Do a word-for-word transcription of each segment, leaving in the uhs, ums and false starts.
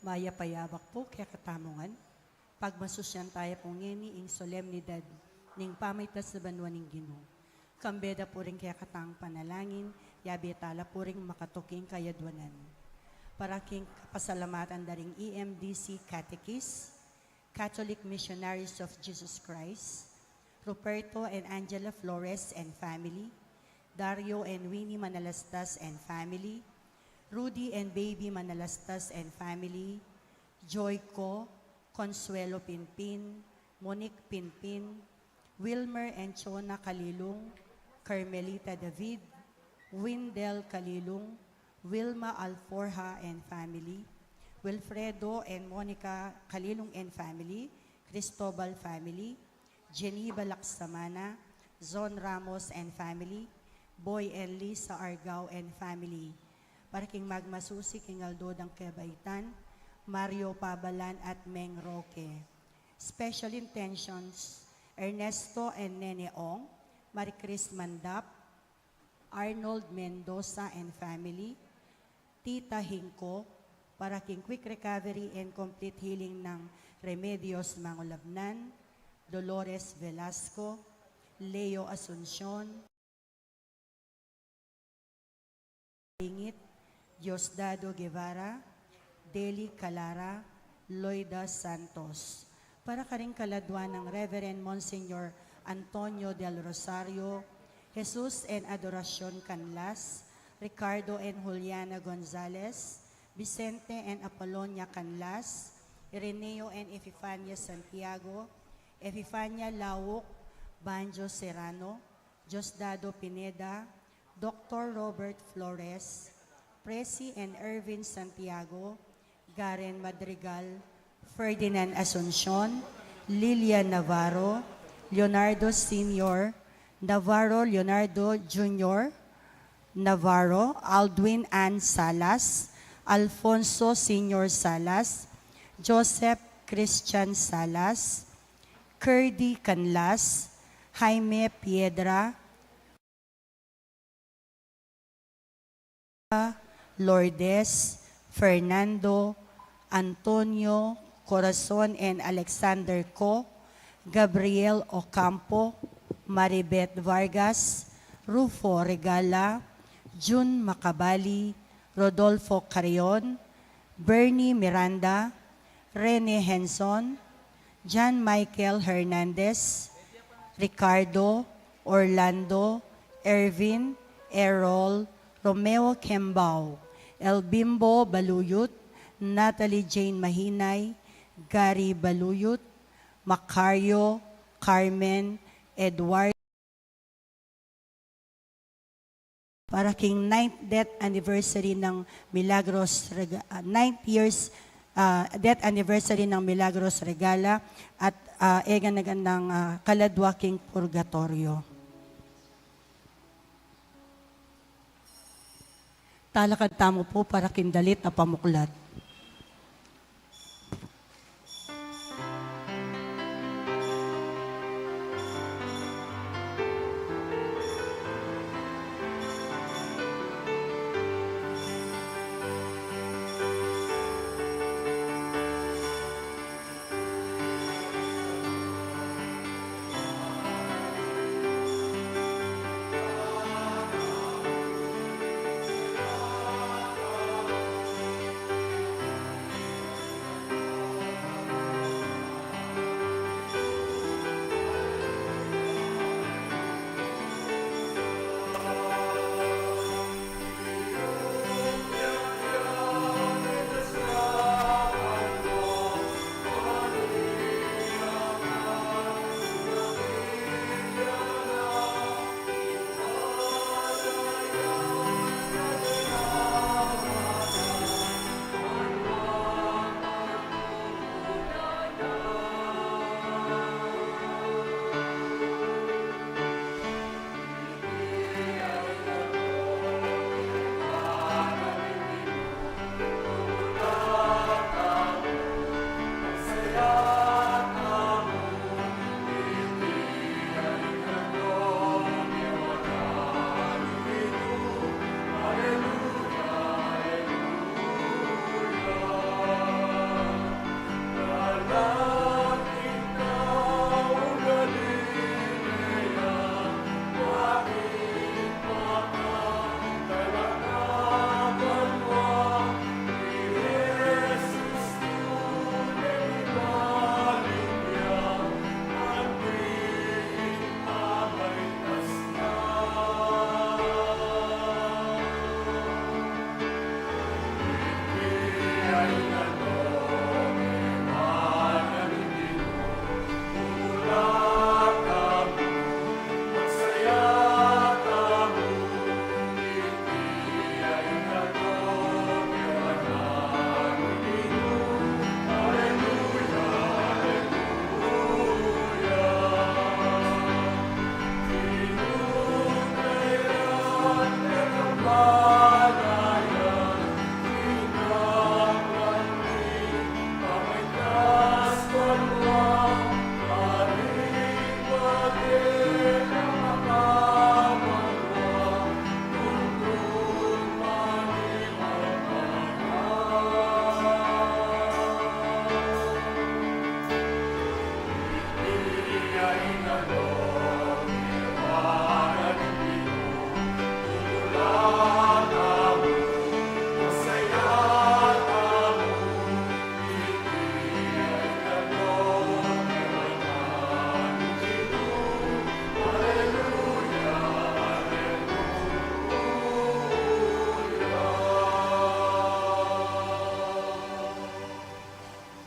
Mayap a yabak pu kekatamu ngan. Pagmasusyan taya pu ngeni ing solemnidad ning pamaitas na banua ning Ginu. Kambe da pu ring kekatang panalangin, yabe tala pu ring makatuking kayadwanan. Para king kapasalamatan da ring E M D C Catechist, Catholic Missionaries of Jesus Christ, Ruperto and Angela Flores and family, Dario and Winnie Manalastas and family, Rudy and Baby Manalastas and family, Joy Co, Consuelo Pinpin, Monique Pinpin, Wilmer and Chona Kalilung, Carmelita David, Windel Kalilung, Wilma Alforja and family, Wilfredo and Monica Kalilung and family, Cristobal family, Geneva Laksamana, Zon Ramos and family, Boy and Lisa Argao and family. Para king magmasusi king aldo dang kebaitan, Mario Pabalan at Meng Roque. Special intentions, Ernesto and Nene Ong, Marie Chris Mandap, Arnold Mendoza and family, Tita Hinco, para king quick recovery and complete healing nang Remedios Mangulabnan, Dolores Velasco, Leo Asuncion, Ingit, Diosdado Guevara, Deli Calara, Loida Santos. Para karing kaladwa nang Reverend Monsignor Antonio del Rosario, Jesus and Adoracion Canlas, Ricardo and Juliana Gonzalez, Vicente and Apolonia Canlas, Ireneo and Epifania Santiago, Epifania Lauk, Banjo Serrano, Diosdado Pineda, Doctor Robert Flores, Presi and Ervin Santiago, Garen Madrigal, Ferdinand Asuncion, Lilian Navarro, Leonardo Senior, Navarro Leonardo Junior, Navarro, Aldwin Ann Salas, Alfonso Senior Salas, Joseph Christian Salas, Curdy Canlas, Jaime Piedra, Lourdes, Fernando, Antonio, Corazon and Alexander Co, Gabriel Ocampo, Maribeth Vargas, Rufo Regala, Jun Macabali, Rodolfo Carrion, Bernie Miranda, Rene Henson, John Michael Hernandez, Ricardo, Orlando, Ervin, Errol, Romeo Kembao, El Bimbo Baluyut, Natalie Jane Mahinay, Gary Baluyut, Macario, Carmen, Edward. Para king ninth death anniversary ng Milagros Rega-, ah, ninth years, ah, death anniversary ng Milagros Regala at, ah, eganagan ng, ah, kaladwa king purgatoryo. Talakad tamu pu para king dalit a pamuklat.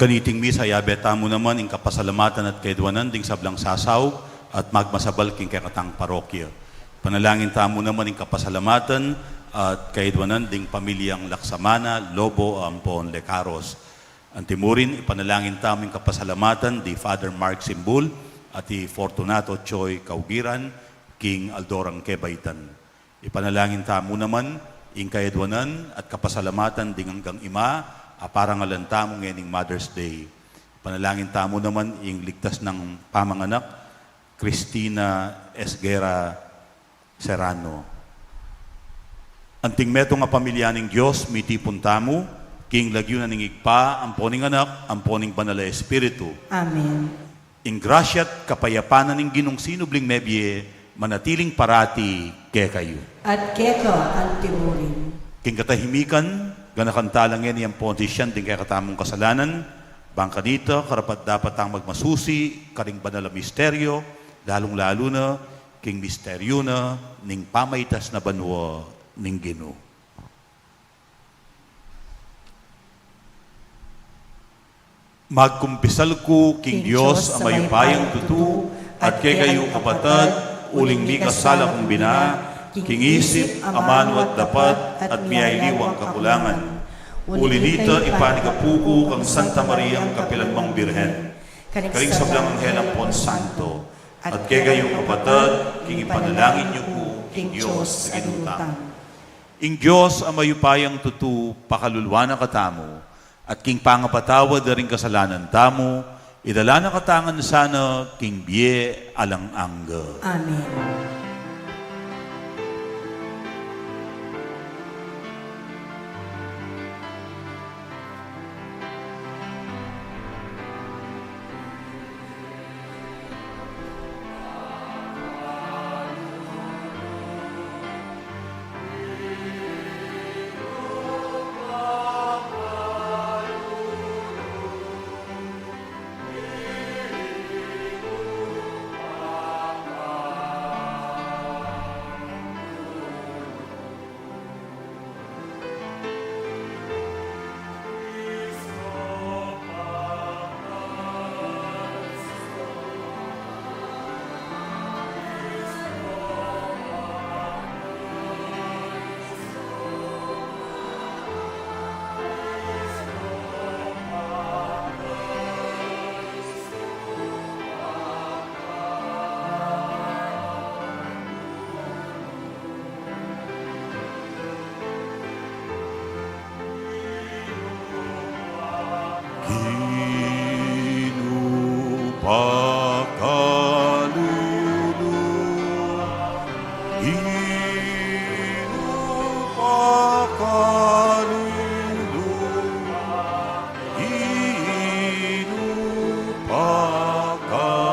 Kaniting misa, yabe tamu naman ing kapasalamatan at kayadwanan ding sablang sasaub at magmasabal king kekatang parokya. Panalangin tamu naman ing kapasalamatan at kayadwanan ding pamilyang Laksamana, Lobo, ampon Lecaros. Antimurin, ipanalangin tamu ing kapasalamatan di Father Mark Simbul at i Fortunato Choi Kaugiran king aldo rang kebaitan. Ipanalangin tamu naman ing kayadwanan at kapasalamatan ding anggang ima a parangalan tamu ngening Mother's Day. Ipanalangin tamu naman ing ligtas nang pamanganak, Cristina Esguerra Serrano. Anting metung a pamilya ning Dios, mitipun tamu king lagyu na ning Ibpa, ampo ning Anak, ampo ning Banal a Espiritu. Amen. Ing grasya't kapayapan na ning Ginung sinubling mebie manatiling parati kekayu. At keka antimurin. King katahimikan, ganakan tala ngeni ampon sisian ding kekatamung kasalanan, bang kanita karapat-dapat tang magmasusi karing banal a misteryo, lalung-lalu na king misteryo na ning pamaitas na banua ning Ginu. Magkumpisal ku king Dios a mayupayang tutu, at kekayu kapatad, uling mikasala kung bina, king isip, amanu at dapat, at miyaliwang kakulangan. Uli nita, ipanigapu ku kang Santa Mariang kapilan mang Birhen, karing sablang anghel ampon santo, at kekayu kapatad, king ipanalangin yu ku king Dios a Ginu tamu. Ing Dios a mayupayang tutu, pakaluluan na katamu, at king pangapatawad da ring kasalanan tamu, idala na katamu ngan sana king bie alang angga. Amen. Ginu pakalulu, Ginu pakalulu, Ginu pakalulu.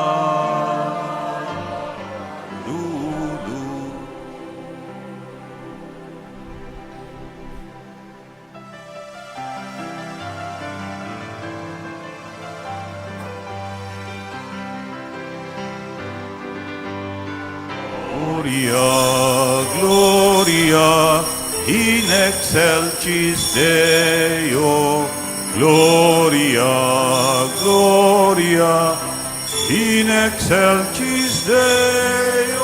Gloria, Gloria in excelsis Deo, Gloria, Gloria in excelsis Deo.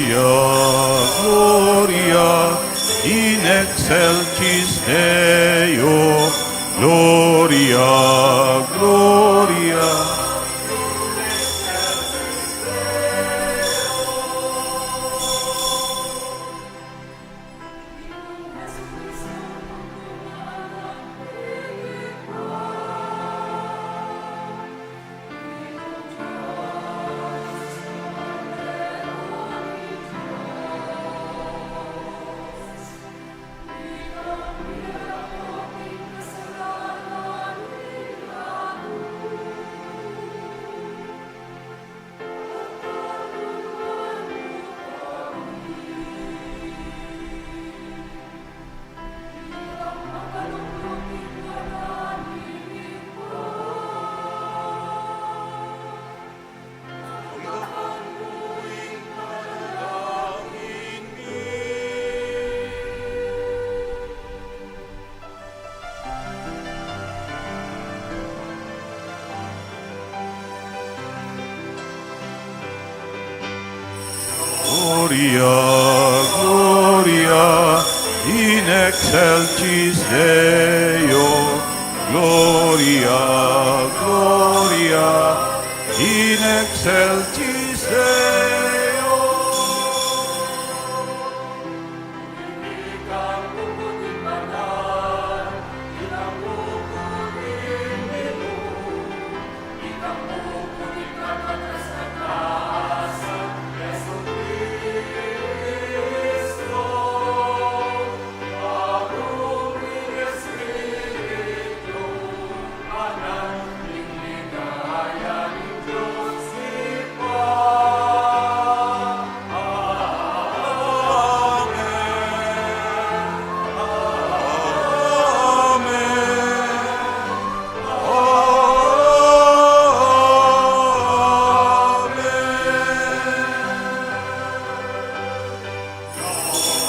Gloria, Gloria in excelsis Deo, Gloria, Gloria. Gloria, Gloria in excelsis Deo, Gloria, Gloria in excelsis Deo.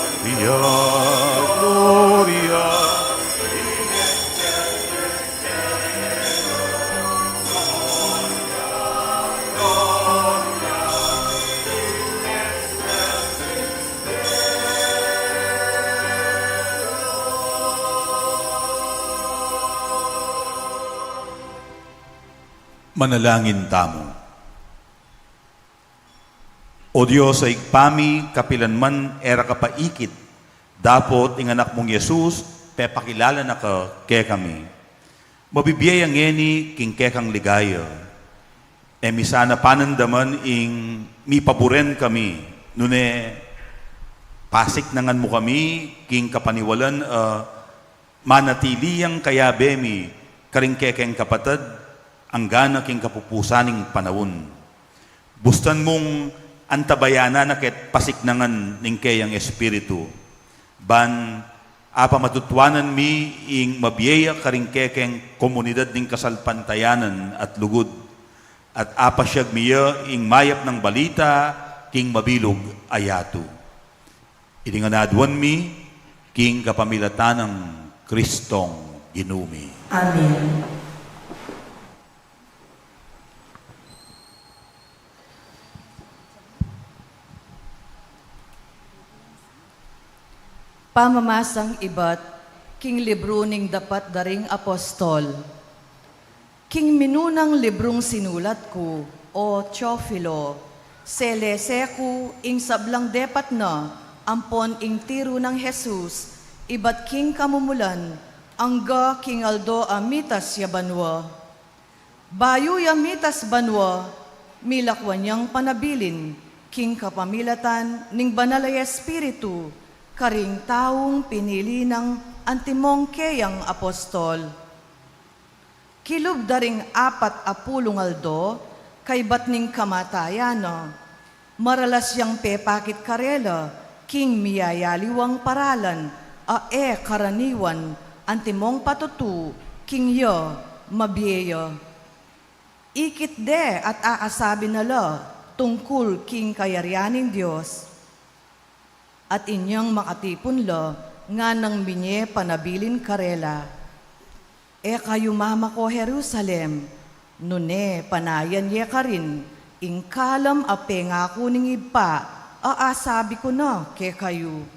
Gloria, Gloria. Manalangin tamu. O Dios a Ibpa mi, kapilan man e ra ka paikit dapot ing Anak mung Jesus pepakilala na ka kekami. Mabibie ya ngeni king kekang ligaya. E mi sana panandaman ing mipaburen kami, nune pasiknangan mu kami king kapaniwalan a manatili yang kayabe mi karing kekeng kapatad, anggana king kapupusan ning panaun. Bustan mung antabayanan na ket pasiknangan ning keyang Espiritu. Ban apamatutuanan mi ing mabie ya karing kekeng komunidad ning kasalpantayanan at lugud, at apasiag mi ya ing mayap nang balita king mabilug a yatu. Iti ngan aduan mi king kapamilatan nang Kristong Ginu mi. Amen. Pamamasang ibat king libru ning dapat da ring apostol. King minunang librung sinulat ku, o Teofilo, selese ku ing sablang depat na ampon ing tiru nang Jesus ibat king kamumulan, angga king aldo a mitas ya banua. Bayu ya mitas banua, milakwan yang panabilin king kapamilatan ning Banal a Espiritu karing taung pinili nang antimong keyang apostol. Kilub da ring apat a pulung aldo kaybat ning kamatayan na, maralas yang pepakit karela king miyayaliwang paralan a e karaniwan antimong patutu king ya mabie ya. Ikit de at akasabi na la tungkul king kayarian ning Dios. At inyang makatipun la, nganang minye panabilin karela, "E kayu mamako Jerusalem, nune panayan ye karin ing kalam a pengaku ning Ibpa Aasabi ku na kekayu,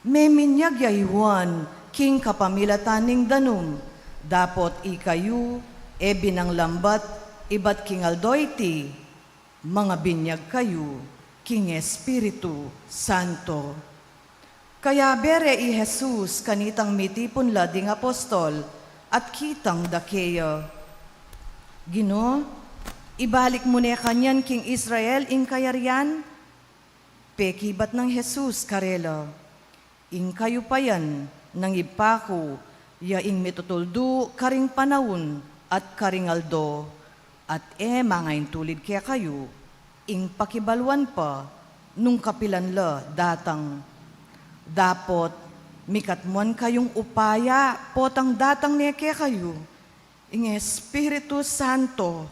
meminyag ya i Juan king kapamilatan ning danum, dapot ikayu e binang lambat ibat king aldo iti, mangabinyag kayu king Espiritu Santo. Kayabe re i Jesus kanitang mitipun la ding apostol at kitang da keya, Ginu, ibalik mu ne kanyan king Israel ing kayarian? Pekibat nang Jesus karela, Ing kayupayan nang Ibpa ku ya ing mitutuldu karing panaun at karing aldo, at e mangaintulid kekayu ing pakibaluan pa nung kapilan la datang. Dapot mikatmuan kayung upaya potang datang ne kekayu ing Espiritu Santo,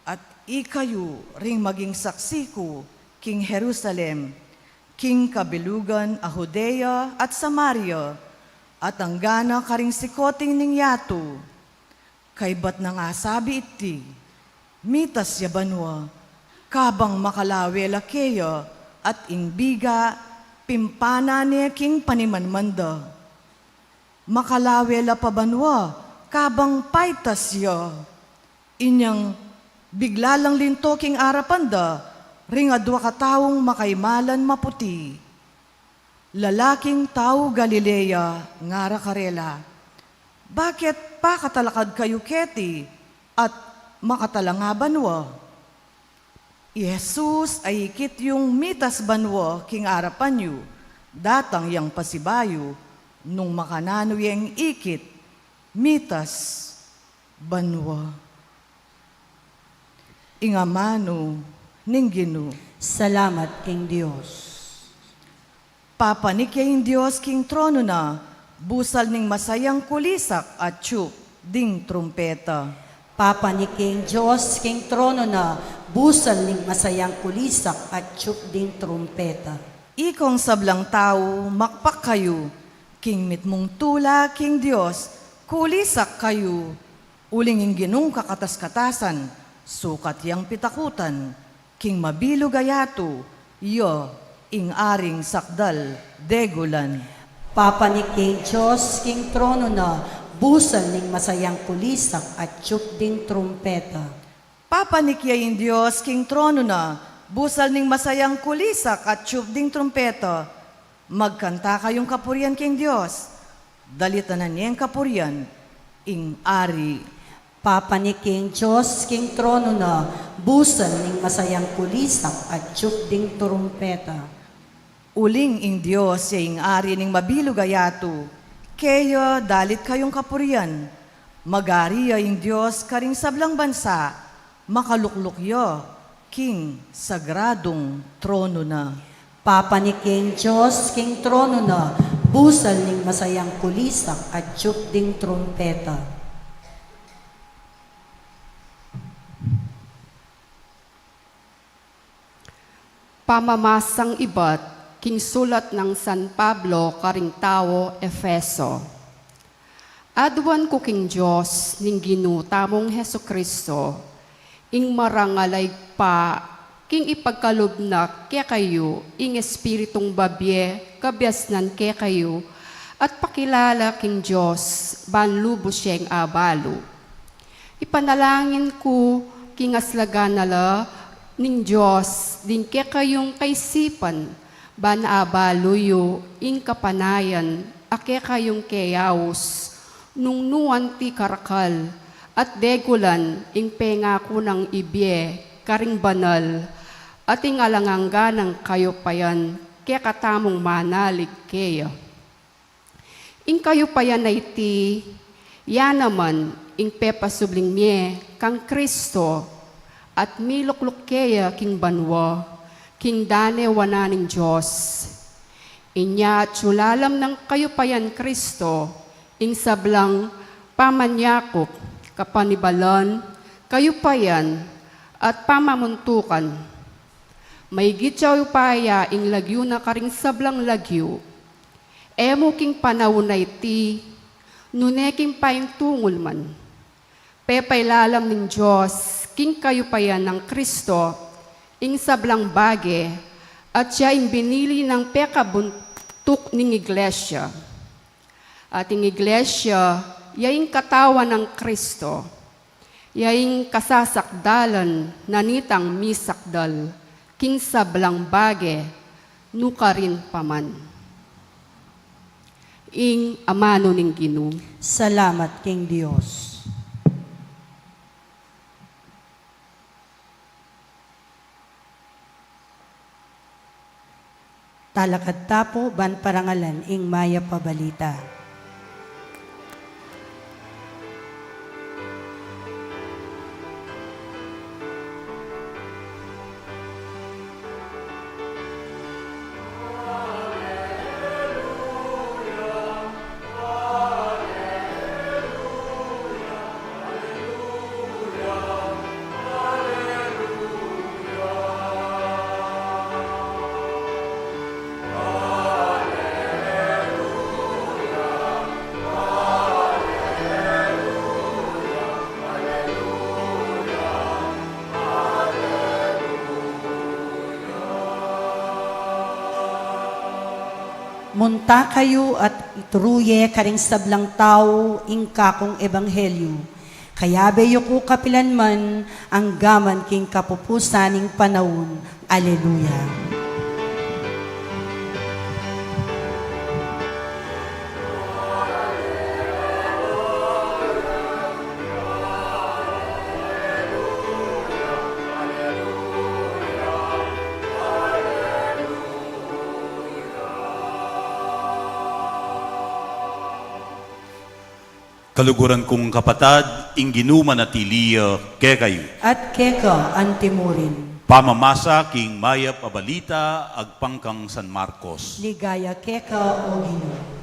at ikayu ring maging saksi ku king Jerusalem, king kabilugan a Judea at Samaria, at anggana karing sikoting ning yatu. Kaybat nang asabi iti, mitas ya banua, kabang makalawe la keya at ing biga pimpana ne king panimanman da. Makalawe la pa banua, kabang paitas ya. Inyang bigla lang linto king arapan da ring adua kataung makaimalan maputi. Lalaking tau Galilea, ngara karela, bakit pakatalakad kayu keti at makatalanga banua? I Jesus aikit yung mitas banua king arapan yu, datang yang pasibayu nung makananu yang ikit mitas banua. Ing amanu ning Ginu. Salamat king Dios. Papanik ya ing Dios king tronu na, busal ning masayang kulisak at tiup ding trumpeta. Papanik ya ing Dios king tronu na, busal ning masayang kulisak at tiup ding trumpeta. Ikong sablang tau, makpak kayu king mitmung tula king Dios, kulisak kayu, uling ing Ginung kakatas-katasan, sukat yang pitakutan king mabilug a yatu, ya ing Aring sakdal degulan. Papanik ya ing Dios king tronu na, busal ning masayang kulisak at tiup ding trumpeta. Papanik ya ing Dios king tronu na, busal ning masayang kulisak at tiup ding trumpeta. Magkanta kayung kapurian king Dios. Dalitanan yeng kapurian ing Ari. Papanik ya ing Dios king tronu na, busal ning masayang kulisak at tiup ding trumpeta. Uling ing Dios ya ing Ari ning mabilug a yatu, kaya dalit kayung kapurian. Mag-ari ya ing Dios karing sablang bansa, makalukluk ya king sagradung tronu na. Papanik ya ing Dios king tronu na, busal ning masayang kulisak at tiup ding trumpeta. Pamamasang ibat king sulat nang San Pablo karing tau Efeso. Aduan ku king Dios ning Ginu tamung Jesucristo, ing marangal a Ibpa, king ipagkalub na kekayu ing Espiritung babie kabiasnan kekayu, at pakilala king Dios ban lubus yeng abalu. Ipanalangin ku king aslagan na la ning Dios ding kekayung kaisipan, ban abalu yu ing kapanayan a kekayung keyaus, nung nu anti karakal at degulan ing pengaku nang ibie karing banal, at ing alang angga nang kayupayan kekatamung manalig keya. Ing kayupayan a iti, ya naman ing pepasubling mie kang Kristo, at milukluk keya king banua, king dane wanan ning Dios. Inya atyu lalam nang kayupayan Kristo ing sablang pamanyakup, kapanibalan, kayupayan, at pamamuntukan. Maigit ya upaya ing lagyu na karing sablang lagyu. E mu king panaun a iti, nune king paintungul man. Pepailalam ning Dios king kayupayan nang Kristo ing sablang bage, At siya ing binili nang pekabuntuk ning iglesia. At ing iglesia, ya ing katawan nang Kristo. Ya ing kasasakdalan na nitang misakdal, king sablang bage, nukarin pa man. Ing amanu ning Ginu. Salamat king Dios. Talakad ta pu ban parangalan ing mayap a balita. Munta kayu at ituru ye karing sablang tau ing kakung ebanghelyu. Kayabe yu ku kapilan man, anggaman king kapupusan ning panaun. Aleluya. Kaluguran kung kapatad, ing Ginu manatili ya kekayu. At keka anti mu rin. Pamamasa king mayap a balita agpang kang San Marcos. Ligaya keka, O Ginu.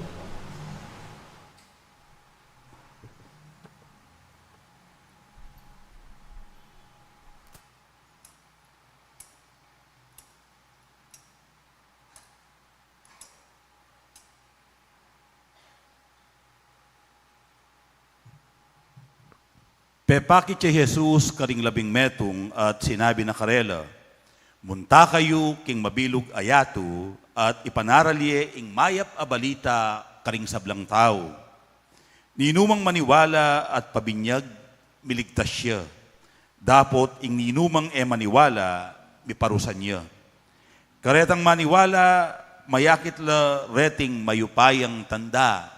Pepakit ya i Jesus karing labing metung at sinabi na karela, "Munta kayu king mabilug a yatu at ipanaral ye ing mayap a balita karing sablang tau. Ninumang maniwala at pabinyag, miligtas ya. Dapot ing ninumang e maniwala, miparusan ya. Karetang maniwala, mayakit la reting mayupayang tanda,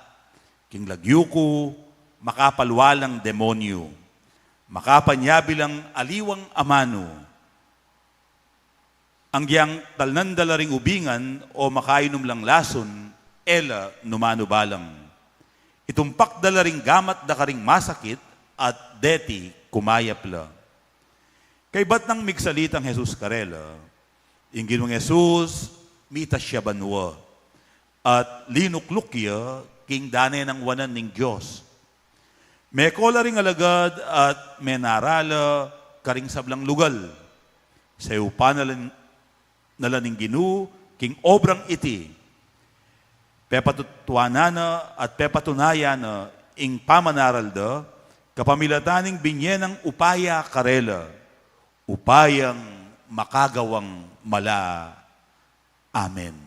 king lagyu ku, makapalwa lang demonyu, makapanyabi lang aliwang amanu. Anggyang talnan da la ring ubingan o makainum lang lasun, e la numanu balang. Itumpak da la ring gamat da karing masakit, at deti kumayap la." Kaybat nang migsalitang Jesus karela, ing Ginung Jesus mitas ya banua, at linukluk ya king dane nang wanan ning Dios. Meko la ring alagad at menarala karing sablang lugal. Seyupan na la, na la ning Ginu king obrang iti. Pepatutuanan na at pepatunayan na ing pamanaral da, kapamilatan ning binye nang upaya karela, upayang makagawang mala. Amen.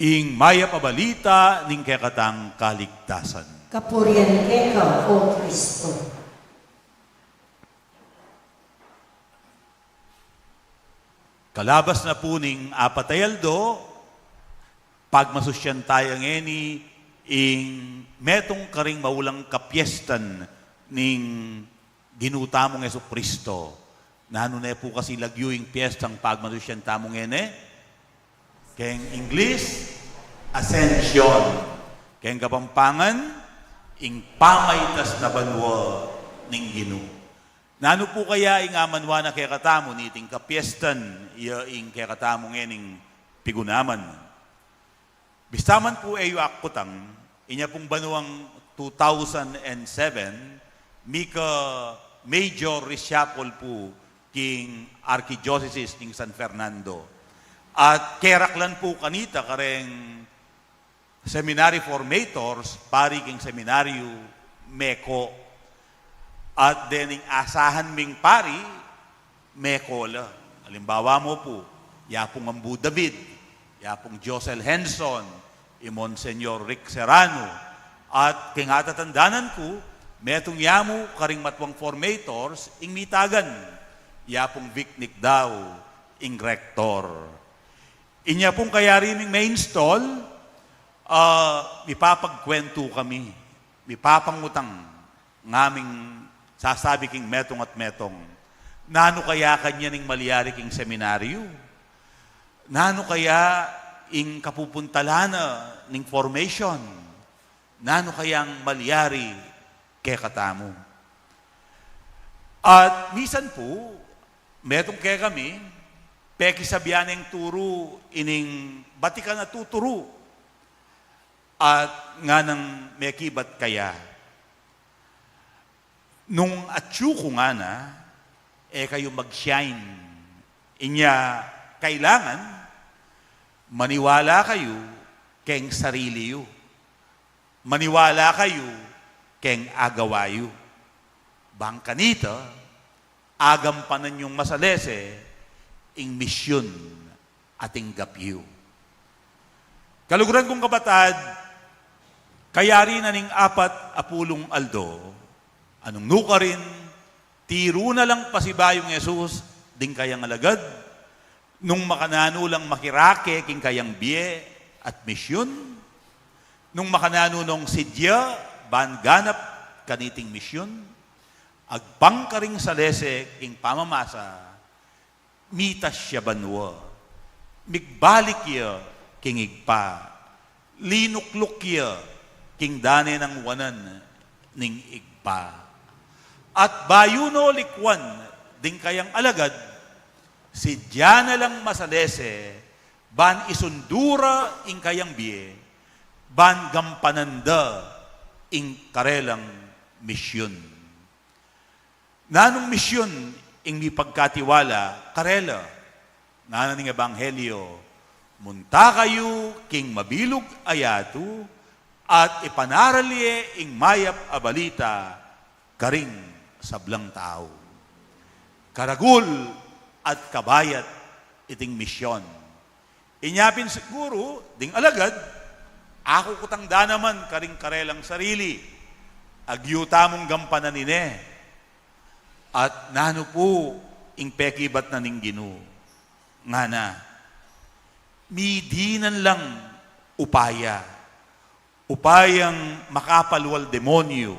Ing mayap a balita ning kekatang kaligtasan. Kapurian keka, O Kristo. Kalabas na pu ning apat a aldo, pagmasusyan taya ngeni ing metung karing maulang kapiestan ning Ginu tamung Jesu Kristo. Nanu ne pu kasi lagyu ing piestang pagmasusyan tamu ngeni? Keng Ingles, Ascension. Keng Kapampangan, ing pamaitas na banua ning Ginu. Nanu pu kaya ing amanwa na kekatamu niting kapiestan, ya ing kekatamu ngening pigunaman? Bista man pu e yu akutang, inya pung banuang two thousand and seven, mika major reshuffle pu king Archdiocese ning San Fernando. At keraklan pu kanita kareng seminary formators, pari king seminaryu meko. At dening asahan ming pari, mekola. Alimbawa mu pu, ya pung Ambu David, ya pung Josel Henson, i Monsignor Rick Serrano, at king atatandanan ku, metung ya mu karing matuang formators ing mitagan, ya pung Vic Nicdao ing rector. Inya pung kayari ming ma-install, ah, mipapagkwentu kami, mipapangutang, ngaming sasabi king metung at metung, nanu kaya kanyan ing malyari king seminaryo? Nanu kaya ing kapupuntalan na ning formation? Nanu kayang malyari kekatamu? At misan pu, metung kekami, pekisabyan neng turu ining batikan a tuturu, at nganang mekibat kaya, nung atyu ku ngana, e kayu mag-shine. Inya kailangan maniwala kayu keng sarili yu. Maniwala kayu keng agawa yu. Bang kanita, agampanan yung masalese ing misyun a tinggap yu. Kaluguran kung kapatad, kayari na ning apat a pulung aldo, anung nukarin, tiru na lang pasibayung Jesus ding kayang alagad, nung makananu lang makirake king kayang bie at misyun, nung makananu nong sidya ban ganap kaniting misyun, agpang karing salese king pamamasa, mitas ya banua, migbalik ya king Ibpa, linukluk ya king dane nang wanan ning Ibpa. At bayu no likwan ding kayang alagad, sidya na lang masalese ban isundu ra ing kayang bie, ban gampanan da ing karelang misyun. Nanung misyun ing mipagkatiwala karela? Ngana ning ebanghelyo, munta kayu king mabilug a yatu at ipanaral ye ing mayap a balita karing sablang tau. Karagul at kabayat iting misyun. Inya pin siguru ding alagad, akukutang da naman karing karelang sarili, agyu tamung gampanan ine. At nanu pu ing pekibat na ning Ginu? Ngana, midinan lang upaya, upayang makapalwal demonyu,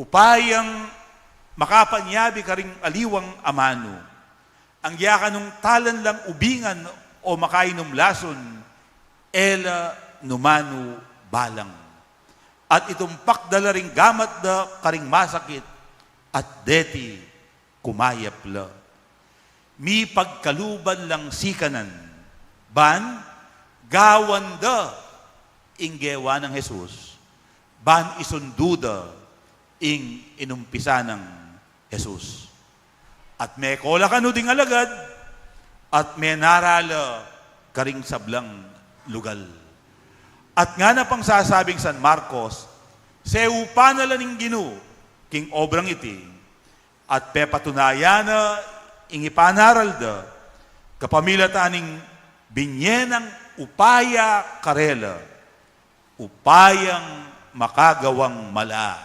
upayang makapanyabi karing aliwang amanu. Ang yakanung talan lang ubingan o makainum lasun, e la numanu balang. At itumpak da la ring gamat da karing masakit, at deti kumayap la. Mipagkaluban lang sikanan, ban gawan da ing gewa nang Jesus, ban isundu da ing inumpisa nang Jesus. At mekola kanu ding alagad, at menara la karing sablang lugal. At ngana pang sasabing San Marcos, seupan na la ning Ginu king obrang iti, at pepatunayan na ing ipanaral da, kapamilatan ning binye nang upaya karela, upayang makagawang mala.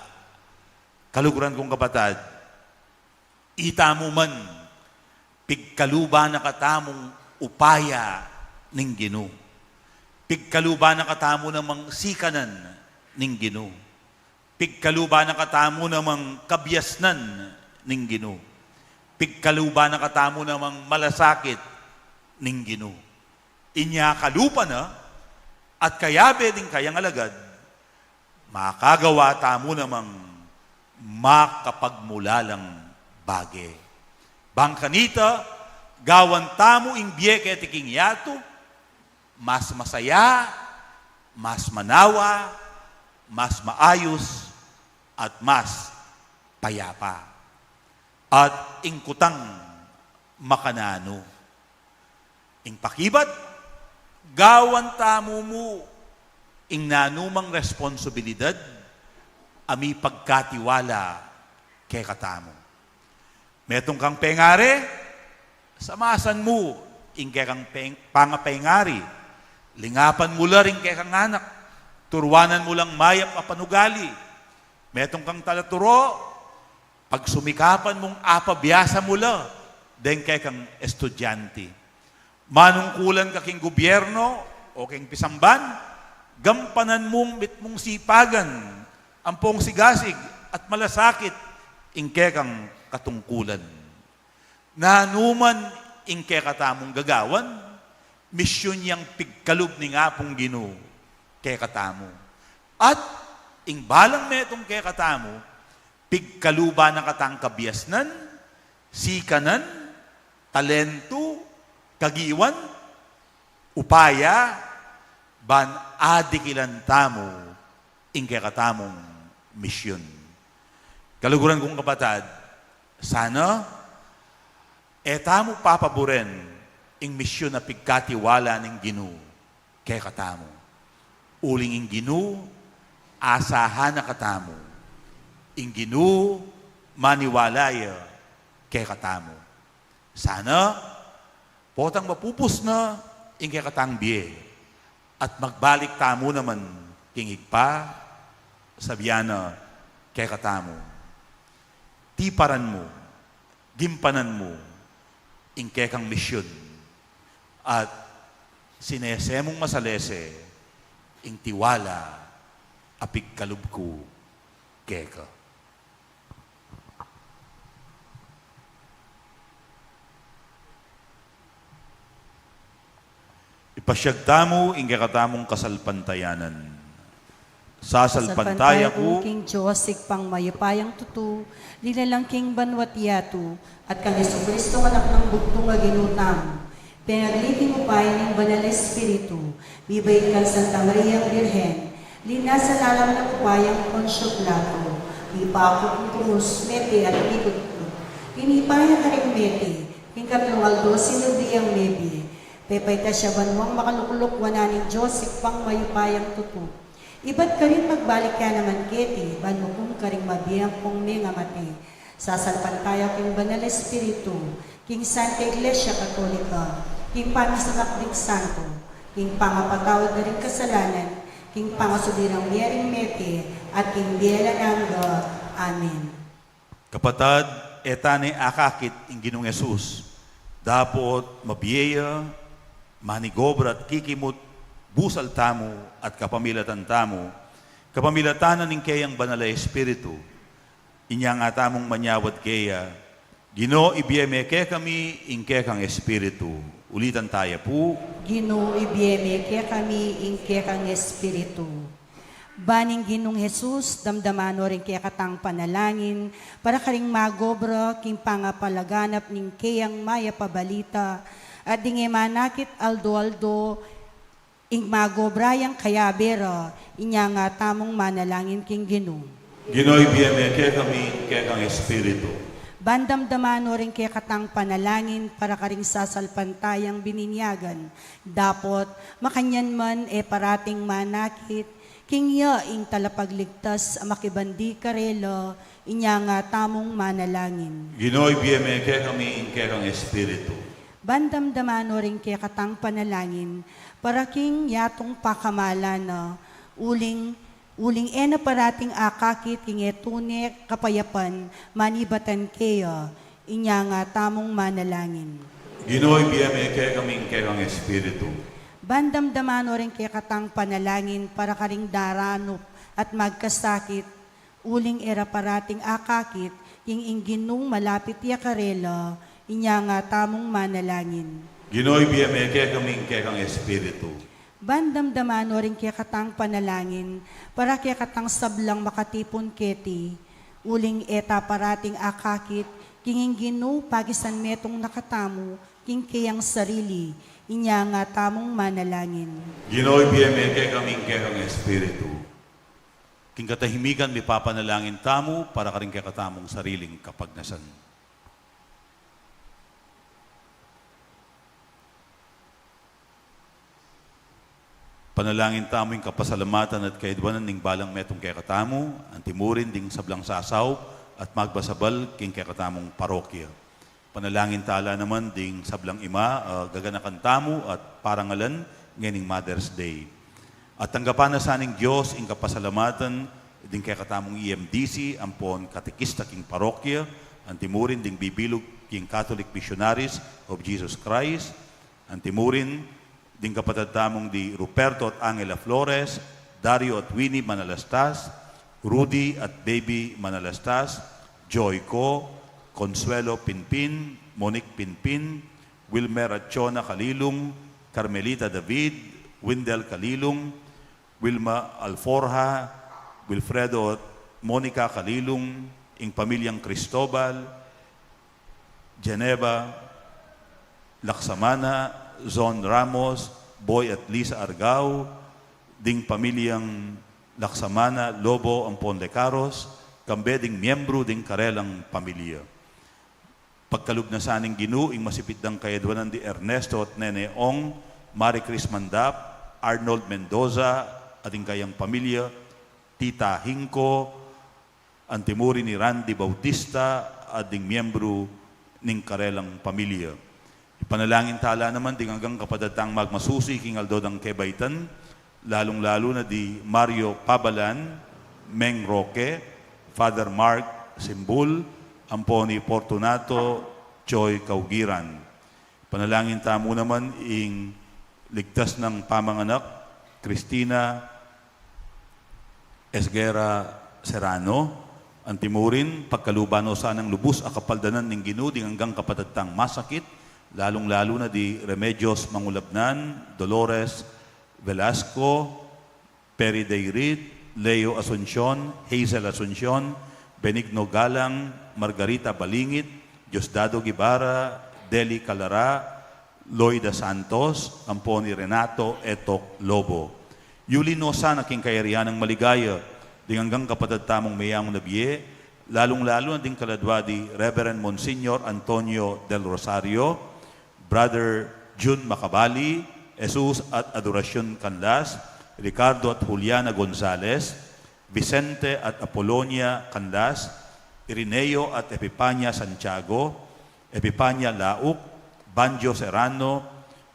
Kaluguran kung kapatad, itamu man, pigkaluban na katamung upaya ning Ginu. Pigkaluban na katamu namang sikanan ning Ginu. Pigkaluban na katamu namang kabiasnan ning Ginu. Pigkaluban na katamu namang malasakit ning Ginu. Inya kalupa na, at kayabe ding kayang alagad, makagawa tamu namang makapagmulalang bage. Bang kanita, gawan tamu ing bie keti king yatu, mas masaya, mas manawa, mas maayus, at mas payapa. At ing kutang makananu? Ing pakibat, gawan tamu mu ing nanumang responsibilidad a mipagkatiwala kekatamu. Metung kang pengari, Samasan mu ing kekang peng-, pangapengari. Lingapan mu la ring kekang anak. Turuanan mu lang mayap a panugali. Metung kang talaturo, pagsumikapan mung apabiasa mu la deng kekang estudyante. Manungkulan ka king gubyerno o king pisamban, gampanan mung mitmung sipagan ampong sigasig at malasakit ing kekang katungkulan. Nanu man ing kekatamung gagawan, misyun yang pigkalub ning Apung Ginu kekatamu. At ing balang metung kekatamu, pigkaluban na katang kabiasnan, sikanan, talentu, kagiwan, upaya, ban adikilan tamu ing kekatamung misyun. Kaluguran kung kapatad, sana e tamu papaburen ing misyun a pigkatiwala ning Ginu kekatamu. Uling ing Ginu, asahan na katamu. Ing Ginu, maniwala ya kekatamu. Sana, potang mapupus na ing kekatang bie, at magbalik tamu naman king Ibpa, sabian na kekatamu, tiparan mu, gimpanan mu, ing kekang misyun, at sinese mung masalese, ing tiwala, a pigkalub ku, keka. Ipasyag tamu ing kekatamung kasalpantayanan. Sasalpantaya ku king Dios, Ibpang mayupayang tutu, linalang king banwa't yatu, at kang Jesucristo, Anak nang bugtung a Ginu tamu, pengagli king upaya ning Banal a Espiritu, mibait kang Santa Mariang Birhen, linasa lalam ning upayang Poncio Pilato, mipaku king krus, mete at mikutku. Tinipa ya karing mete, king katlung aldo sinubli yang mebie. Pepaitas ya banwang makalukluk wanan ning Dios, Ibpang mayupayang tutu. Ibat karin magbalik ya naman keti, ban mukum karing mabie ampong mengamate. Sasalpantaya ku king Banal a Espiritu, king Santa Iglesia Katolika, king pamisamak ding santo, king pangapatawad da ring kasalanan, king pangasubli rang mie ring mete, at king bie alang angga. Amen. Kapatad, e ta ne akakit ing Ginung Jesus, dapot mabie ya, manigobra at kikimut busal tamu at kapamilatan tamu, kapamilatan na ning keyang Banal a Espiritu. Inya nga tamung manyawad keya, Ginu, ibie me kekami ing kekang Espiritu. Ulitan taya pu. Ginu, ibie me kekami ing kekang Espiritu. Ban ing Ginung Jesus, damdaman no ring kekatang panalangin, para karing magobra, king pangapalaganap ning keyang mayap a balita, at ding e manakit aldo-aldo, ing magobra yang kayabe ra. Inya nga tamung manalangin king Ginu. Ginu, ibie me kekami ing kekang Espiritu. Ban damdaman no ring kekatang panalangin, para karing sasalpantayang bininyagan, dapot, makanyan man e parating manakit, king ya ing talapagligtas a makibandi karela. Inya nga tamung manalangin. Ginu, ibie me kekami ing kekang Espiritu. Ban damdaman no ring kekatang panalangin, para king yatung pakamalan na, uling, uling e na parating akakit king e tune kapayapan manibatan keya. Inya nga tamung manalangin. Ginu, ibie me kekami ing kekang Espiritu. Ban damdaman no ring kekatang panalangin, para karing daranup at magkasakit, uling e ra parating akakit king ing Ginung malapit ya karela. Inya nga tamung manalangin. Ginu, ibie me kekami ing kekang Espiritu. Ban damdaman no ring kekatang panalangin, para kekatang sablang makatipun keti, uling e ta parating akakit king ing Ginu pakisan metung na katamu king keyang sarili. Inya nga tamung manalangin. Ginu, ibie me kekami ing kekang Espiritu. King katahimikan, mipapanalangin tamu para karing kekatamung sariling kapagnasan. Panalangin tamu ing kapasalamatan at kaidwanan ning balang metung kekatamu, antimurin ding sablang sasaup at magbasabal king kekatamung parokya. Panalangin tala naman ding sablang ima, ah, gaganakan tamu at parangalan ngening Mother's Day. At tanggapan na sa ning Dios ing kapasalamatan ding kekatamung E M D C ampon katekista king parokya, antimurin ding bibilug king Catholic Missionaries of Jesus Christ, antimurin ding kapatad tamung di Ruperto at Angela Flores, Dario at Winnie Manalastas, Rudy at Baby Manalastas, Joy Co, Consuelo Pinpin, Monique Pinpin, Wilmer at Chona Kalilung, Carmelita David, Windel Kalilung, Wilma Alforja, Wilfredo at Monica Kalilung, ing pamilyang Cristobal, Geneva Laksamana, Zon Ramos, Boy at Lisa Argao, ding pamilyang Laksamana, Lobo ampon Lecaros, kambe ding miyembru ding karelang pamilya. Pagkalub na sa ning Ginu ing masipit dang kayadwanan di Ernesto at Nene Ong, Marie Chris Mandap, Arnold Mendoza, at ing kayang pamilya, Tita Hingko, antimurin ni Randy Bautista, at ding miyembru ning karelang pamilya. Ipanalangin tala naman ding anggang kapatad tang magmasusi king aldo dang kebaitan, lalung-lalu na di Mario Pabalan, Meng Roque, Father Mark Simbul, ampon ni Fortunato Choi Kaugiran. Panalangin tamu naman ing ligtas nang pamanganak, Cristina Esguerra Serrano, antimurin, pagkaluban no sanang lubus a kapaldanan ning Ginu ding anggang kapatad tang masakit, lalung-lalu na di Remedios Mangulabnan, Dolores Velasco, Perry Dayrit, Leo Asuncion, Hazel Asuncion, Benigno Galang, Margarita Balingit, Diosdado Guevara, Deli Calara, Loida Santos, ampon ni Renato Etok Lobo. Yuli no sana king kayarian nang maligaya ding anggang kapatad tamung meyangu na bie, lalung-lalu na ding kaladwa di Reverend Monsignor Antonio Del Rosario, Brother Jun Macabali, Jesus at Adoracion Canlas, Ricardo at Juliana Gonzalez, Vicente at Apolonia Canlas, Irineo at Epipania Santiago, Epipania Lauk, Banjo Serrano,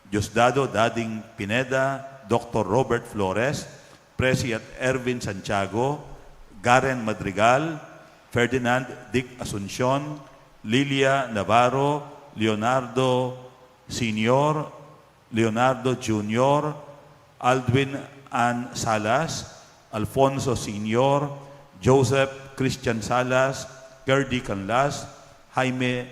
Diosdado Dading Pineda, Doktor Robert Flores, Presi at Ervin Santiago, Garen Madrigal, Ferdinand Dick Asuncion, Lilia Navarro, Leonardo Senior, Leonardo Junior, Aldwin Ann Salas, Alfonso Senior, Joseph Christian Salas, Gerdy Canlas, Jaime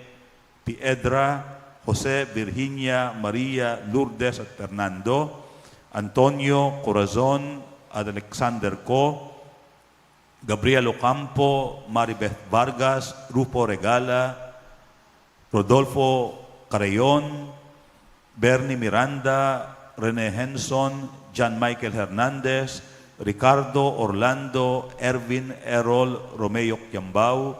Piedra, Jose, Virginia, Maria, Lourdes at Fernando, Antonio, Corazon at Alexander Co, Gabriel Ocampo, Maribeth Vargas, Rufo Regala, Rodolfo Carreon, Bernie Miranda, Rene Henson, John Michael Hernandez, Ricardo, Orlando, Ervin, Errol, Romeo Kiambao,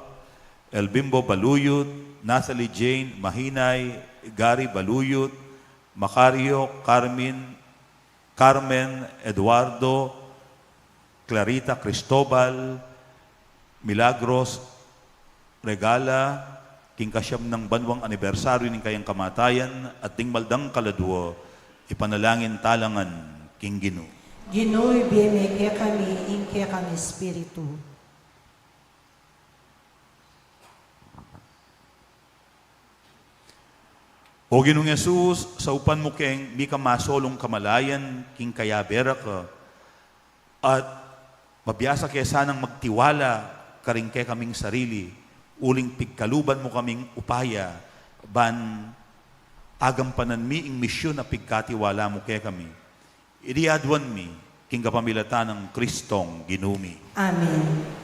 Elbimbo Baluyut, Natalie Jane Mahinay, Gary Baluyut, Macario, Carmen, Carmen, Eduardo, Clarita Cristobal, Milagros Regala, king kasiam nang banwang anibersaryu ning kayang kamatayan, at ding mal dang kaladwa, ipanalangin tala ngan king Ginu. Ginu, ibie me kekami ing kekang espiritu. O Ginung Jesus, saupan mu keng mika masolung kamalayan king kayabe ra ka, at mabiasa ke sanang magtiwala karing kekaming sarili, uling pigkaluban mu kaming upaya ban agampanan mi ing misyun a pigkatiwala mu kekami. Iti aduan mi king kapamilatan nang Kristong Ginu mi. Amen.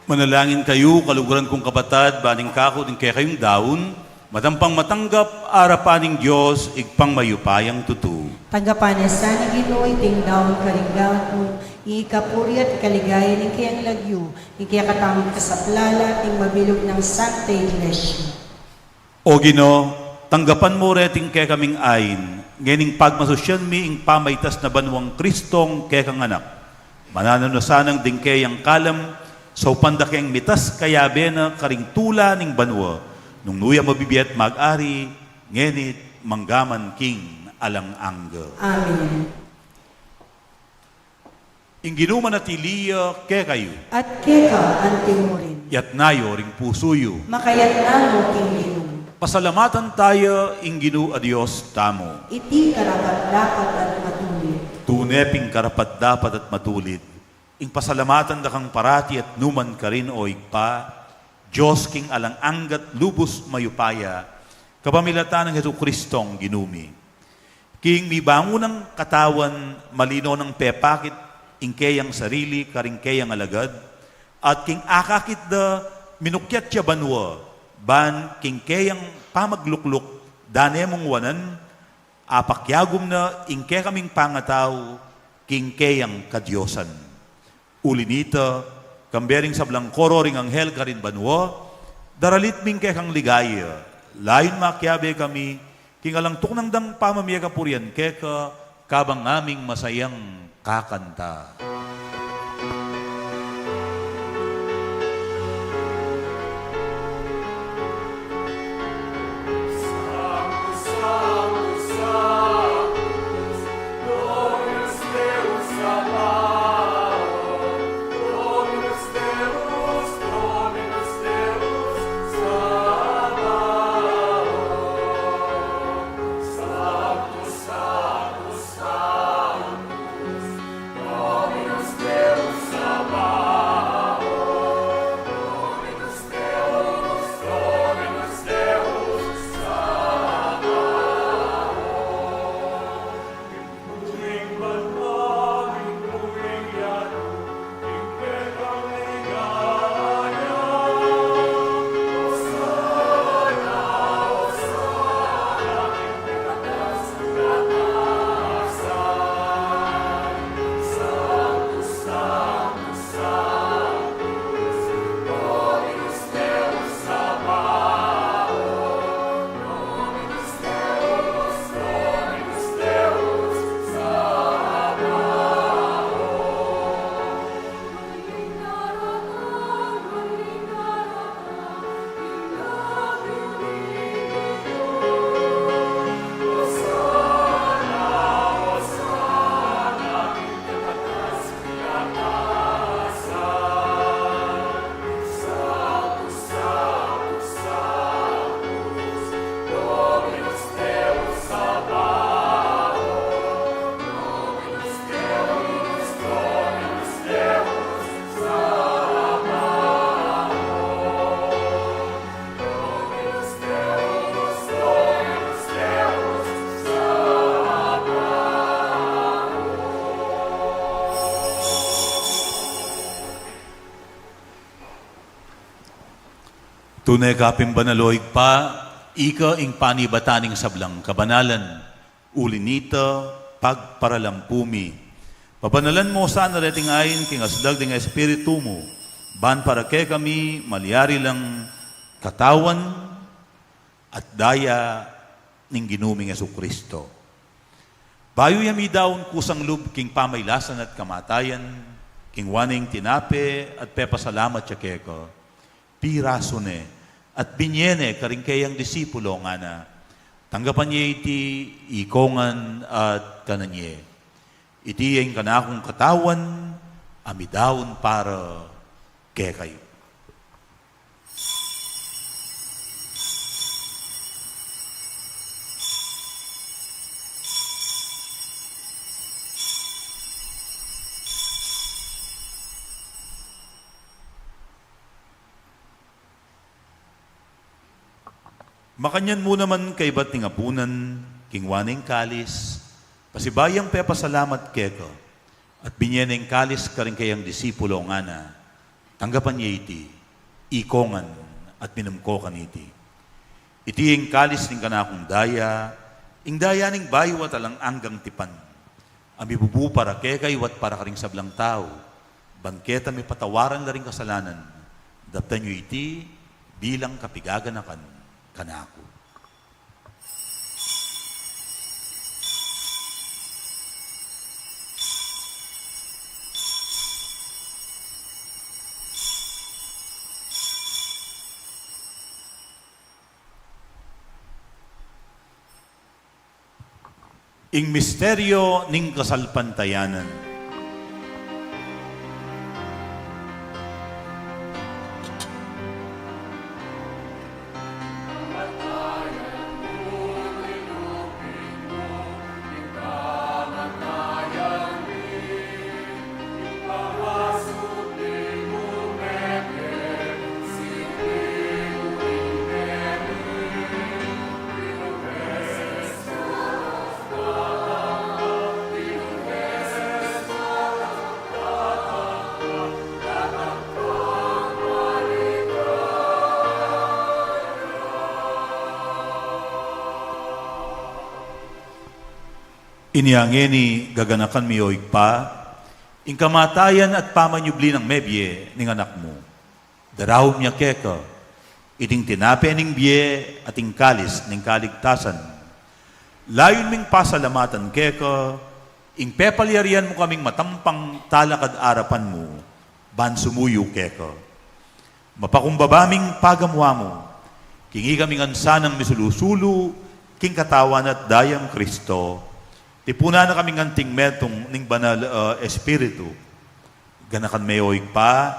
Manalangin kayu, kaluguran kung kapatad, ban ing kaku at ing kekayung daun, matampang matanggap arapan ning Dios, Ibpang mayupayang tutu. Tanggapan na sa ning Ginu iting daun karing gamat mu, ing ikapuri at ikaligaya ning keyang lagyu, ing kekatamung kasaplalan at ning mabilug nang Santa Iglesia. O Ginu, tanggapan mu reting kekaming ain, ngening pagmasusyan mi ing pamaitas na banuang Kristong kekang Anak. Mananu na sanang ding keyang kalam, saupan da keng mitas kayabe na karing tula ning banua, nung nu ya mabibie at mag-ari, ngeni't manggaman king alang angga. Amen. Ing Ginu manatili ya kekayu. At keka anti mu rin. Yatna yu ring pusu yu. Makayatna mu king Ginu. Pasalamatan taya ing Ginu a Dios tamu. Iti karapat-dapat at matulid. Tune pin karapat-dapat at matulid ing pasalamatan da kang parati at nu man karin, o Ibpa, Dios king alang angga't lubus mayupaya, kapamilatan nang Jesucristong Ginu mi. King mibangun nang katawan, malino nang pepakit ing keyang sarili karing keyang alagad, at king akakit da minukyat ya banua, ban king keyang pamaglukluk, dane mung wanan, apakyagum na ing kekaming pangatau king keyang kadiosan. Uli nita, kambe ring sablang koro ring anghel karin banua, daralit mi ing kekang ligaya, layun makiabe kami king alang tuknang dang pamamie kapurian keka, kabang ngaming masayang kakanta. Tune ka pin banal, o Ibpa, ika ing panibatan ning sablang kabanalan. Uli nita, pagparalampu mi, pabanalan mu sana reting ain king aslag ding Espiritu mu, ban para kekami malyari lang katawan at daya ning Ginu ming Jesucristo. Bayu ya midaun kusang lub king pamailasan at kamatayan, kinua ne ing tinape at pepasalamat ya keka, pirasu ne at binie ne karing keyang disipulo, ngana: Tanggapan ye iti ikongan at kanan ye. Iti ya ing kanakung katawan a midaun para kekayu. Makanyan mu naman kaybat ning apunan, kinua ne ing kalis, pasibayu yang pepasalamat keka, at binie ne ing kalis karing keyang disipulo, ngana: Tanggapan ye iti, ikongan, at minum ko kaniti. Iti ing kalis ning kanakung daya, ing daya ning bayu at alang anggang tipan, a mibubu para kekayu at para karing sablang tau, ban keta mipatawaran la ring kasalanan. Daptan yu iti bilang kapigaganakan kanaku. Ing misteryo ning kasalpantayanan. Inya ngeni gaganakan mi, o Ibpa, ing kamatayan at pamanyubli nang mebie ning Anak mu. Daraun mi keka iting tinape ning bie at ing kalis ning kaligtasan. Layun ming pasalamatan keka ing pepalyarian mu kaming matampang talakad arapan mu ban sumuyu keka. Mapakumbaba ming pagamu-amu king ikami ngan sanang misulu-sulu king katawan at dayang Kristo. Tipunan na kami ngan king metung ning Banal a Espiritu. Ganakan me, o Ibpa,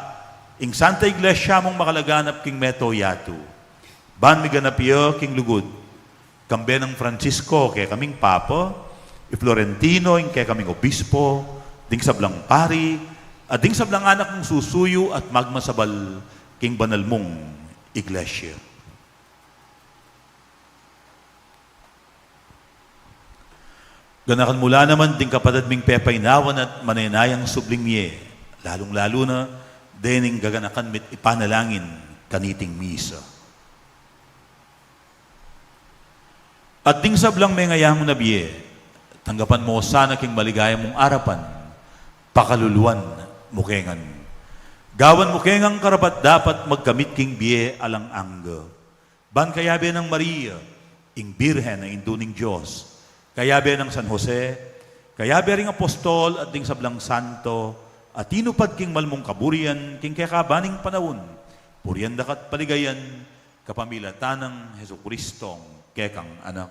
ing Santa Iglesia mung makalaganap king mabilug a yatu, ban miganap ya king lugud, kambe nang Francisco, kekaming Papa, i Florentino, ing kekaming Obispo, ding sablang pari, at ding sablang anak mung susuyu at magmasabal king banal mung Iglesia. Ganakan mu la naman ding kapatad ming pepainawan at manenayang subling mie, lalung-lalu na dening gaganakan mi't ipanalangin kaniting misa. At ding sablang mengayangu na bie, tanggapan mu sana king maligaya mung arapan, pakaluluan mu ke ngan. Gawan mu ke ngang karapat-dapat magkamit king bie alang angga. Ban kayabe nang Maria, ing Birhen a Indu ning Dios, kayabe nang San Jose, kayabe ring apostol at ding sablang santo, a tinupad king mal mung kaburian king kekaban ning panaun, purian da ka't paligayan, kapamilatan nang Jesucristong kekang Anak.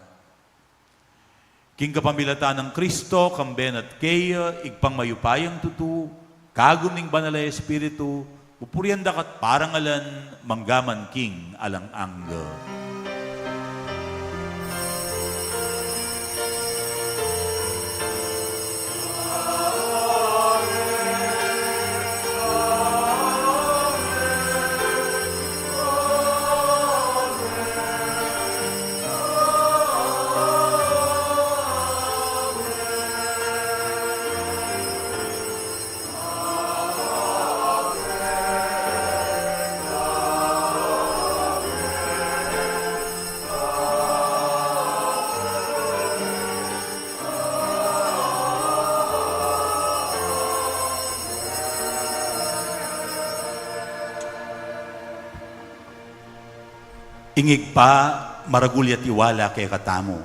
King kapamilatan nang Kristo, kambe na't keya, Ibpang mayupayang tutu, kagum ning Banal a Espiritu, pupurian da ka't parangalan, mangga man king alang angga. Ing Ibpa, maragul ya tiwala kekatamu,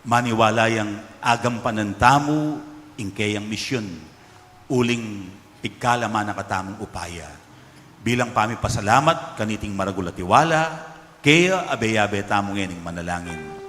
maniwala yang agampanan tamu ing keyang misyun, uling pigkalamanan na katamung upaya. Bilang pamipasalamat kaniting maragul a tiwala, keya, abe-abe tamu ngening manalangin.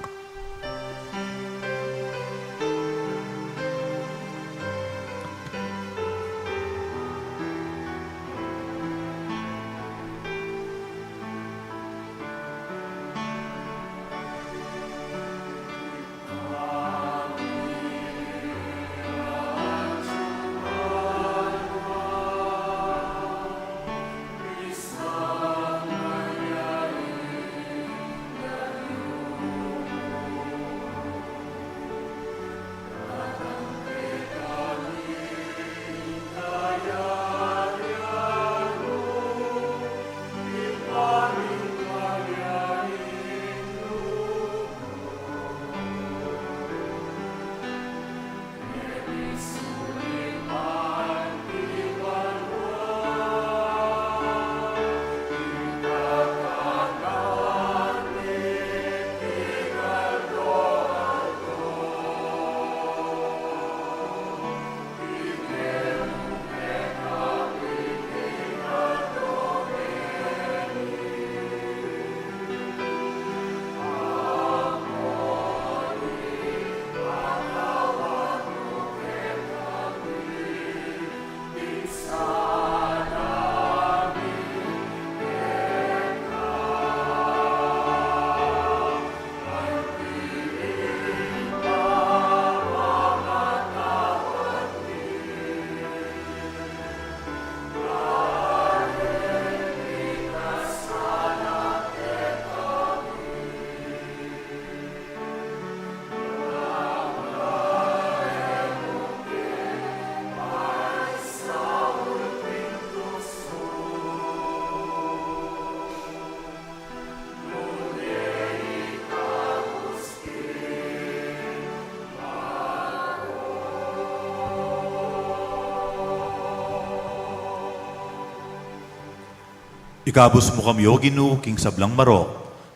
Ikabus mu kami, O Ginu, king sablang marok.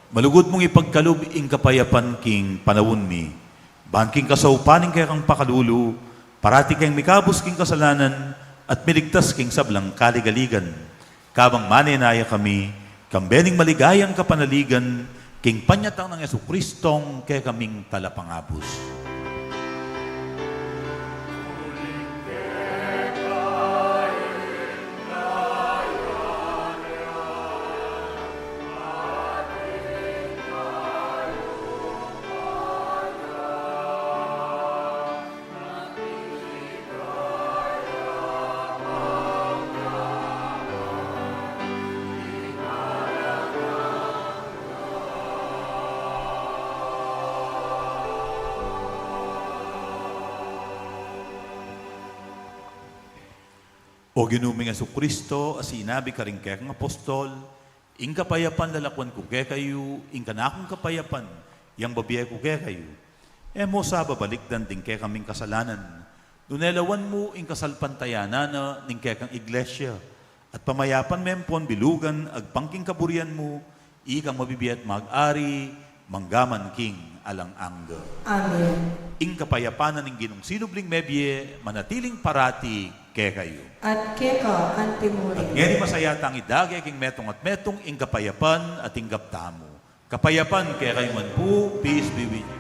Malugud mung ipagkalub ing kapayapan king panaun mi. Ban king kasaupan ning kekang pakalulu, parati keng mikabus king kasalanan at miligtas king sablang kaligaligan. Kabang manenaya kami, kambe ning maligayang kapanaligan, king panyatang nang Jesucristong kekaming Talapangabus. O Ginu ming Jesucristo, a sinabi karing kekang apostol, "Ing kapayapan lalakwan ku kekayu, ing kanakung kapayapan yang bibie ku kekayu." E mu sa babalikdan ding kekaming kasalanan, nune lawan mu ing kasalpantayanan na ning kekang iglesia, at pamayapan me ampon bilugan agpang king kaburian mu, ikang mabibie at mag-ari, mangga man king alang angga. Amen. Ing kapayapan na ning Ginung sinubling mebie, manatiling parati kekayu. At keka antimurin. At ngeni masaya tang idage king metung at metung ing kapayapan a tinggap tamu. Kapayapan kekayu man pu, peace be with you.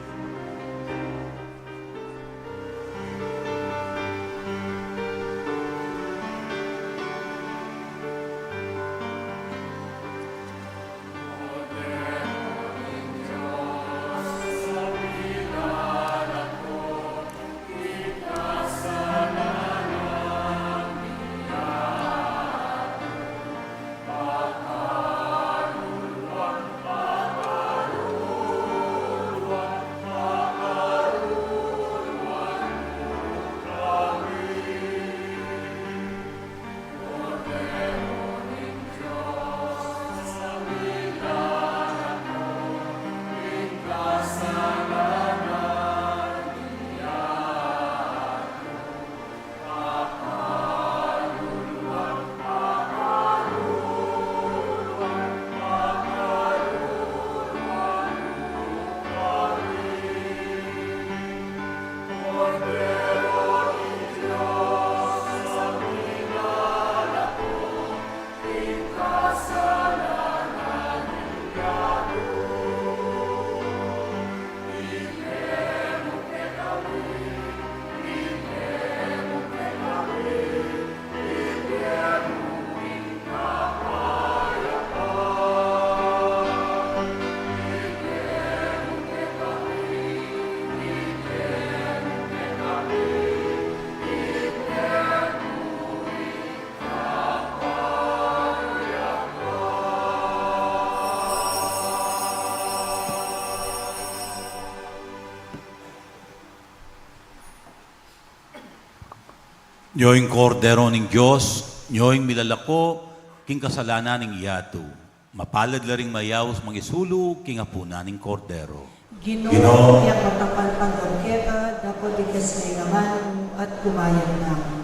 Nyo ing Kordero ning Dios, nyo ing milalako king kasalanan ning yatu. Mapalad la ring mayaus mangisulu king apunan ning Kordero. Ginu, Ginu, iyang matapal panggap keka, dapot ikes me ing aman mu at kumayap na mu.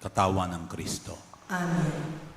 Katawan nang Kristo. Amen.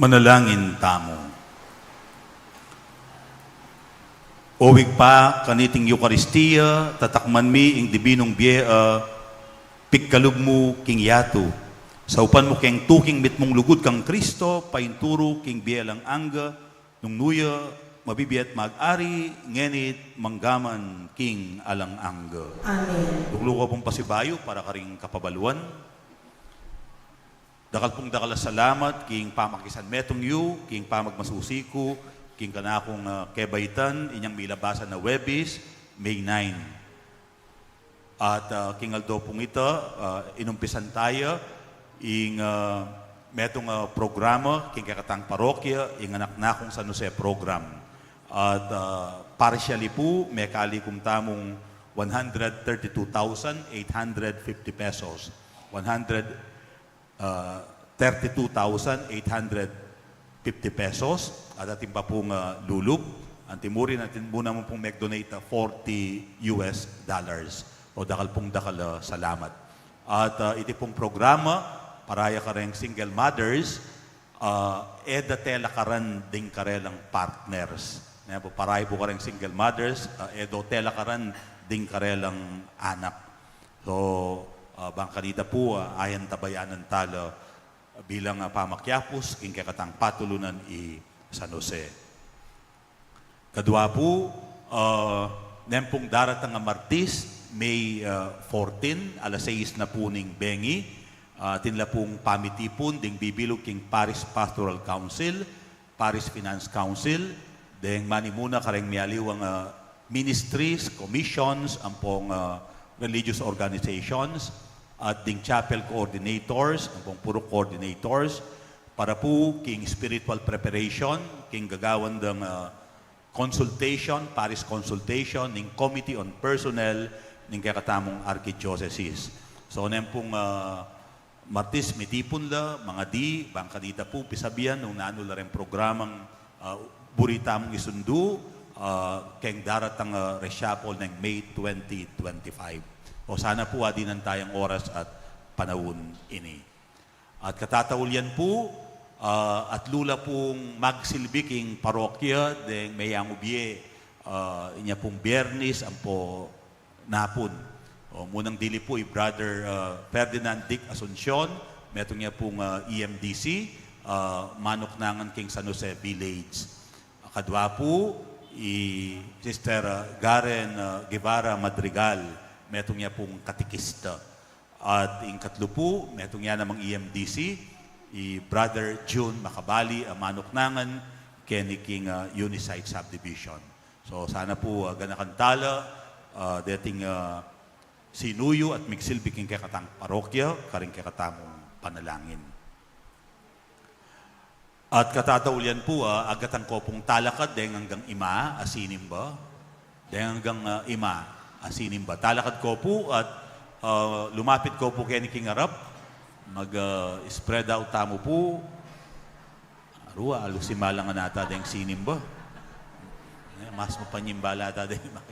Manalangin tamu. O Ibpa, kaniting Eukaristia, tatakman mi ing dibinung bie a pigkalub mu king yatu. Saupan mu keng tuking mitmung lugud kang Kristo, painturu king bie alang angga, nung nu ya mabibie at mag-ari, ngeni't manggaman king alang angga. Amen. Tuklu ku pung pasibayu para karing kapabaluan. Dakal pung dakal a salamat king pamakisan metung yu, king pamagmasusi ku, king kanakung, ah, kebaitan, inyang milabasan a Huwebes, May nine. At, ah, king aldo pung ita, ah, inumpisan taya ing, ah, metung, ah, programa king kekatang parokya, ing Anak na kung San Jose program. At, ah, partially pu, mekalikum tamung one hundred thirty-two thousand eight hundred fifty pesos. One hundred ah, thirty-two thousand eight hundred fifty pesos, at atin pa pung, ah, lulub. Anti mu rin, atin mu naman pung mag-donate, ah, forty U S dollars. O dakal pung dakal, ah, salamat. At, ah, iti pung programa, para ya kareng single mothers, ah, e da tela karan ding karelang partners. Ne, para ya pu kareng single mothers, ah, e da tela karan ding karelang anak. So, ah, bang kanita pu, ah, ayan tabayanan tala bilang, ah, pamakiapus king kekatang patulunan i San Jose. Kadua pu, ah, neng pung daratang a Martis, May, ah, fourteen, alas sais na pu ning bengi, ah, atin la pung pamitipun ding bibilug king Parish Pastoral Council, Parish Finance Council, deng manimuna kareng mialiwang, ah, ministries, commissions, ampong, ah, religious organizations, at ding chapel coordinators, ampong purok coordinators, para pu king spiritual preparation, king gagawan dang, ah, consultation, parish consultation, ning Committee on Personnel, ning kekatamung Archdiocese. So, neng pung, ah, Martis mitipun la, mangadi, bang kanita pu pisabian nung nanu la reng programang, ah, buri tamung isundu, ah, keng daratang, ah, reshuffle neng May twenty twenty-five. O sana pu adinan tayang oras at panaun ini. At katataulian pu, ah, atlu la pung magsilbi king parokya deng meyangu bie, ah, inya pung Biernes ampo napun. O, munang dili pu i Brother, ah, Ferdinand Dick Asuncion, metung ya pung, ah, E M D C, ah, manuknangan king San Jose Village. Kadua pu i Sister, ah, Garen, ah, Guevara Madrigal, metung ya pung katikista. At ing katlu pu, metung ya namang E M D C, i Brother Jun Macabali, a manuknangan keni king, ah, Unisite Subdivision. So, sana pu, ah, ganakan tala, ah, deting, ah, sinuyu at migsilbi king kekatang parokya, karing kekatamung panalangin. At katataulian pu, ah, agatan ko pung talakad deng anggang ima, a sinimba. Deng anggang, ah, ima, a sinimba. Talakad ko pu at, ah, lumapit ko pu keni king arap. Mag, ah, spread out tamu pu. Arua, alusimalangan ata deng sinimba. Eh, mas mapanyimba la ata deng ima.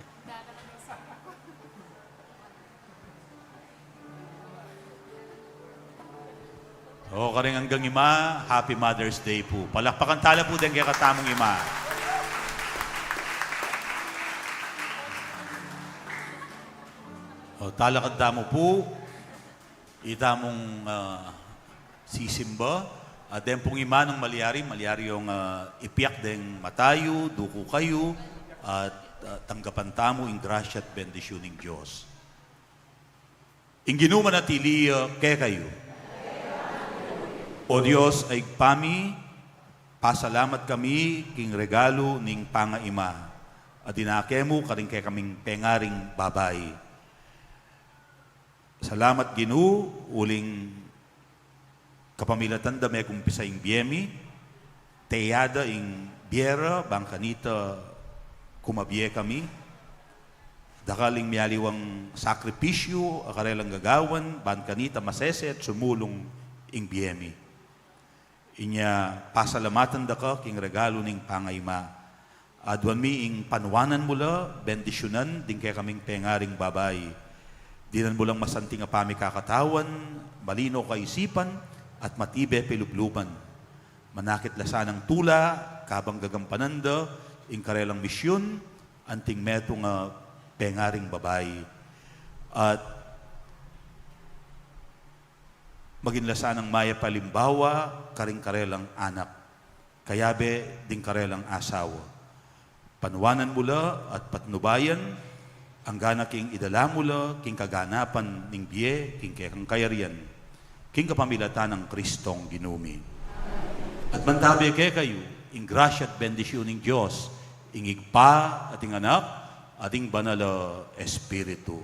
O, karing anggang ima, Happy Mother's Day pu. Palakpakan tala pu deng kekatamung ima. O, talakad tamu pu. Itamung, ah, sisimba, at deng pung ima nung malyari, malyari yung, ah, ipiak deng mata yu, duku kayu, at, ah, tanggapan tamu ing grasya at bendisyun ning Dios. Ing Ginu manatili ya kekayu. O Dios a Ibpa mi, pasalamat kami king regalu ning pangaima a dinake mu karing kekaming pengaring babai. Salamat, Ginu, uling kapamilatan da mekumpisa ing bie mi, teyada ing bie ra, bang kanita kumabie kami. Dakal ing mialiwang sakripisyu a karelang gagawan, bang kanita masese at sumulung ing bie mi. Inya pasalamatan da ka king regalu ning pangaima. Aduan mi ing panuanan mu la, bendisyunan ding kekaming pengaring babai. Dinan mu lang masanting a pamikakatawan, malino kaisipan, at matibe pilubluban. Manakit la sanang tula, kabang gagampanan da ing karelang misyun, anting metung a pengaring babai. At maging la sanang mayap a alimbawa karing karelang anak, kayabe ding karelang asawa. Panuanan mu la at patnubayan, anggana king idala mu la king kaganapan ning bie, king kekang kayarian, king kapamilatan nang Kristong Ginu mi. At mantabe kekayu ing grasya at bendisyun ning Dios, ing Ibpa, at ing Anak, at ing Banal a Espiritu.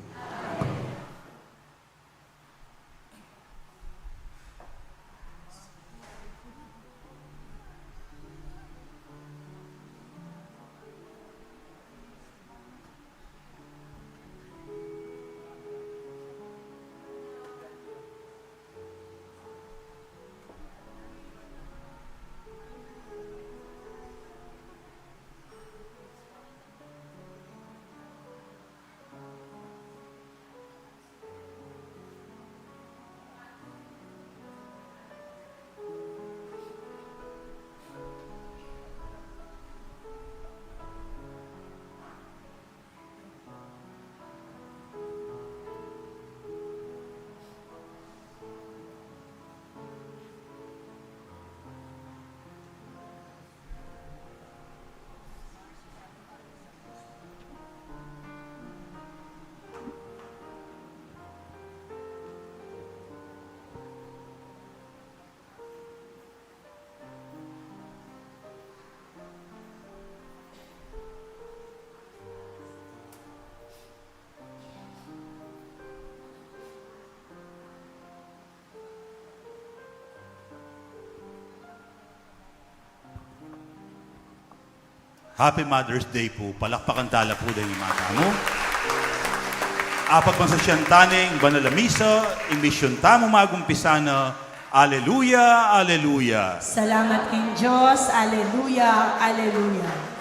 Happy Mother's Day pu. Palakpakan tala pu deng ima tamu. Apagmasasyan tane ing banal a misa, ing misyun tamu magumpisa na. Aleluya, aleluya. Salamat king Dios. Aleluya, aleluya.